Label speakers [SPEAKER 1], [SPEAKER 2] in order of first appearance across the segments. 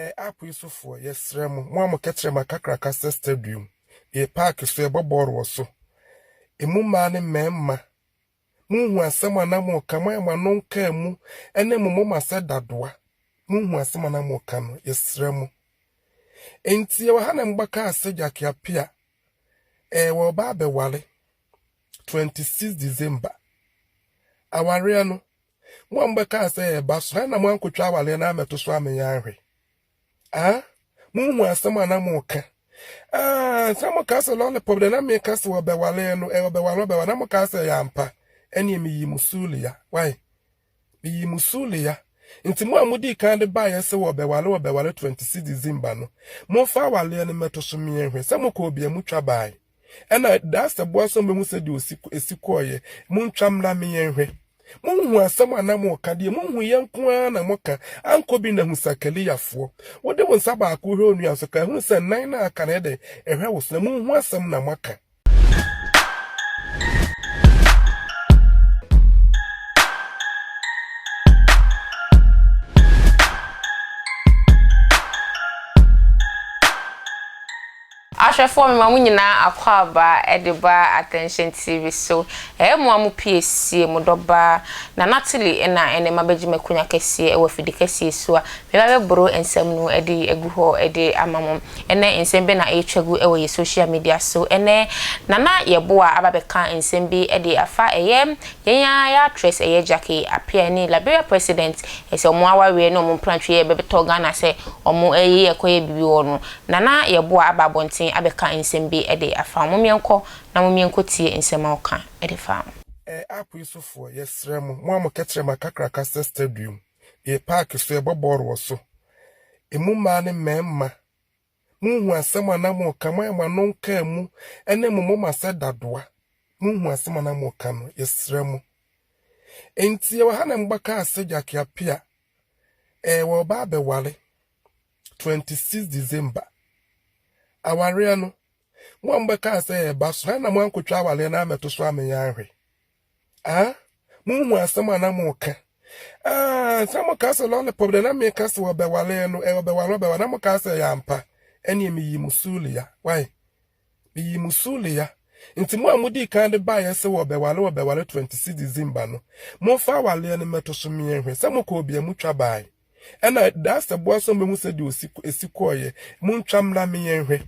[SPEAKER 1] Eh app yi so foɔ yɛsrɛ mo, mo a mo kɛtrɛma kakraka sɛ stadium, yɛ park so yɛbɔ bɔɔl wɔ so, emu mmaa ne mmarima, monhu asɛm a na moka, moayɛ mo ano nkaa mu ne mo moma sɛ dadoa, monhu asɛm a na moka no, yɛsrɛ mo. Enti yɛwɔ ha na mobɛkaa sɛ Gyake Appiah, eh, wɔreba abɛware 26 December. Awareɛ no, Mo a mobɛkaa sɛ ɛreba so, hwan na moankotwa awareɛ no ammɛto so ammɛyɛ anhwɛ? Ah, monhu asɛm a na moka. Ah, sɛ moka sɛ lollipop deɛ na meka sɛ wɔbɛware no, eh, wɔbɛware, wɔbɛware, na moka sɛ ɛyɛ ampa. Ɛneɛ meyi mo sulia. Why? Meyi mo sulia. Nti mo a modii kan de baeɛ sɛ wɔbɛware, wɔbɛware 26 December no, momfa awareɛ no mmɛto so meɛnhwɛ. Sɛ mokɔɔ bia motwa bae. Ɛna dasɛboa nso mɛhu sɛdeɛ ɔsi ɛsi kɔɔeɛ. Montwa mmra me yɛnhwɛ. Monhu asɛm a na moka deɛ monhu yɛ nko ara na moka. Ankɔ bi na hu Sakaliyafoɔ. Wode wo nsa baako hwɛ onua so ka hunu sɛ nan no a aka no ɛyɛ dɛn ɛhwɛ wo so na monhu asɛm na moaka.
[SPEAKER 2] Ahwɛfoɔ mema mo nyinaa akwaaba de ba Attention TV so. Ɛyɛ mo a mo pie sie mo dɔ ba Nana Tilly na ɛnɛ mabɛgye m'akonya kɛseɛ wɔ afidi kɛseɛ so a meba bɛboro nsɛm no de agu hɔ de ama mo. Ɛnɛ nsɛm bɛ na ɛretwa gu wɔ yɛ social media so. Ɛnɛ Nana Yeboah aba bɛka nsɛm bi de afa ɛyɛ yɛn ara yɛ actress ɛyɛ Jackie Appiah ne Liberia President sɛ wɔn awareɛ ne wɔn mprantwe bɛbɛtɔ Ghana sɛ wɔn ɛyɛ kɔyɛ biribi wɔ no. Nana Yeboah aba abɔnten abɛka nsɛm bi de afa ho. Mommeɛnkɔ na mommeɛnkɔ tie nsɛm a ɔka de fa ho.
[SPEAKER 1] Eh app yi so foɔ yɛsrɛ mo, mo a mo kɛtrɛma kakraka sɛ stadium, yɛ park so yɛbɔ bɔɔl wɔ so, emu mmaa ne mmarima, monhu asɛm a na moka, moayɛ mo ano nkaa mu ne mo moma sɛ dadoa, monhu asɛm a na moka no, yɛsrɛ mo. Enti yɛwɔ ha na mobɛkaa sɛ Gyake Appiah, eh wɔreba abɛware. 26 December. Awareɛ no, mo a mobɛkaa sɛ ɛreba so, hwan na moankotwa awareɛ no ammɛto so ammɛyɛ anhwɛ? Ah, monhu asɛm a na moka. Ah, sɛ moka sɛ lollipop deɛ na meka sɛ wɔbɛware no, eh, wɔbɛware, wɔbɛware, na moka sɛ ɛyɛ ampa. Ɛneɛ meyi mo sulia. Why? Meyi mo sulia. Nti mo a modii kan de baeɛ sɛ wɔbɛware, wɔbɛware 26 December no, momfa awareɛ no mmɛto so meɛnhwɛ. Sɛ mokɔɔ bia motwa bae. Ɛna dasɛboa nso mɛhu sɛdeɛ ɔsi ɛsi kɔɔeɛ. Montwa mmra me yɛnhwɛ.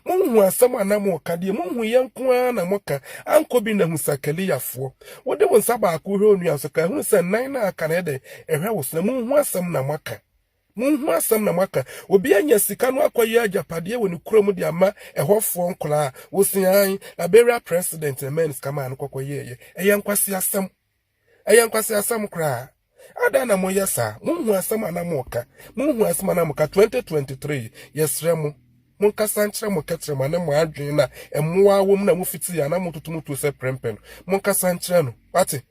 [SPEAKER 1] Monhu asɛm a na moka deɛ monhu yɛ nko ara na moka. Ankɔ bi na hu Sakaliyafoɔ. Wode wo nsa baako hwɛ onua so ka hunu sɛ nan no a aka no ɛyɛ dɛn ɛhwɛ wo so na monhu asɛm na moaka. Monhu asɛm na moaka. Obi anya sika no akɔyɛ agyapadeɛ wɔ ne kurom de ama ɛhɔfoɔ nkwadaa a, wose aane, Liberia president na ɛmaa no sika maa no kɔkɔyɛeɛ. Ɛyɛ nkwaseasɛm. Ɛyɛ nkwaseasɛm koraa. Adɛn na moyɛ saa? Monhu asɛm a na moka. Monhu asɛm a na moka. 2023, yɛsrɛ mo, monkasa nkyerɛ mo kɛtrɛma ne mo adwene na mmoa wɔ mu na mofiti a na mototo mo tuo sɛ prɛmpɛ no. Monkasa nkyerɛ no. Wate?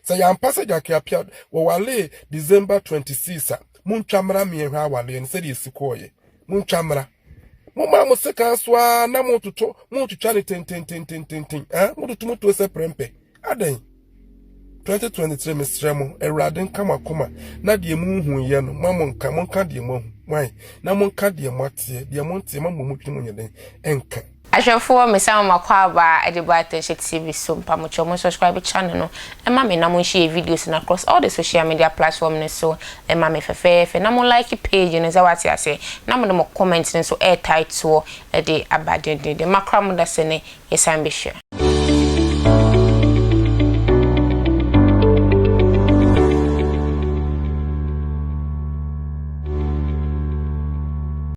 [SPEAKER 1] Sɛ yɛampa sɛ Jackie Appiah wɔwalee December 26 a, montwa mmra mmiɛnhwɛ awaleɛ no sɛdeɛ ɛsi kɔɔyɛ. Montwa mmra. Moma mo sekan so ara na mototo, motwitwa no tententententen. Eh? Mototo mo tuo sɛ prɛmpɛ. Adɛn? 2023 mesrɛ mo, Awurade nka mo akoma na deɛ monhuiɛ no, ma monka, monka deɛ moahu. Why? Na monka deɛ moateɛ, deɛ monteɛ, ma mo mu twene mo nyɛ dɛn? Ɛnka.
[SPEAKER 2] Ahwɛfoɔ mesan mo akwaaba de ba Atɛnhyɛ TV so mpamokyɛw mo subscribe channel no ma me na mo nshare videos no across all the social media platform no so ma me fɛfɛɛfɛ na mo like page no sɛ wate aseɛ na mo de mo comment no nso ɛɛtae toɔ de aba dendenden makora mo dasene yɛsan bɛhyia.